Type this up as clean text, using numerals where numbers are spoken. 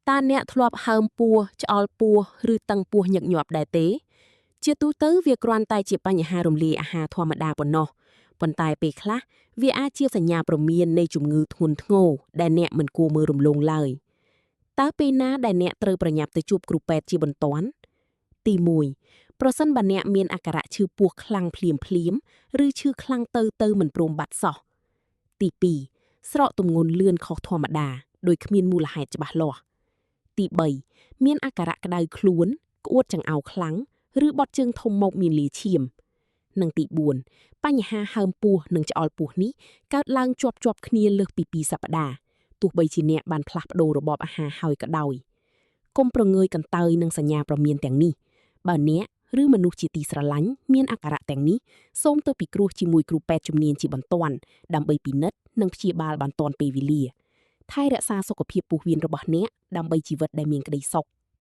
តើអ្នកធ្លាប់ហើមពោះឆ្អល់ពោះឬតឹងពោះញឹកញាប់ដែរទេ ជាទូទៅវាគ្រាន់តែជាបញ្ហារំលាយអាហារធម្មតាប៉ុណ្ណោះប៉ុន្តែពេលខ្លះវាអាចជាសញ្ញាព្រមាននៃជំងឺធ្ងន់ធ្ងរដែលអ្នកមិនគួរមើលរំលងឡើយតើពេលណាដែលអ្នកត្រូវប្រញាប់ទៅជួបគ្រូពេទ្យជាបន្ទាន់ទី1ប្រសិនបើអ្នកមានអាការៈឈឺពោះខ្លាំងភ្លាមភ្លាមឬឈឺខ្លាំងទៅទៅមិនព្រមបាត់សោះទី2ស្រកទម្ងន់លឿនខុសធម្មតាដោយគ្មានមូលហេតុច្បាស់លាស់ទី3មានអាការៈក្តៅខ្លួនក្អួតចង្អោរខ្លាំងឬបត់ជើងធំមកមានលាឈាមនិងទី4បញ្ហាហើមពោះនិងឆ្អល់ពោះនេះកើតឡើងជាប់ជាប់គ្នាលើសពី2សប្តាហ៍ទោះបីជាអ្នកបានផ្លាស់ប្ដូររបបអាហារហើយក៏ដោយកុំប្រងើយកន្តើយនឹងសញ្ញាព្រមានទាំងនេះបើអ្នកឬមនុស្សជាទីស្រឡាញ់មានអាការៈទាំងនេះសូមទៅពិគ្រោះជាមួយគ្រូពេទ្យជំនាញជាបន្ទាន់ដើម្បីពិនិត្យនិងព្យាបាលបានទាន់ពេលវេលាថែរក្សាសុខភាពពោះវៀនរបស់អ្នកដើម្បីជីវិតដែលមានក្តីសុខ។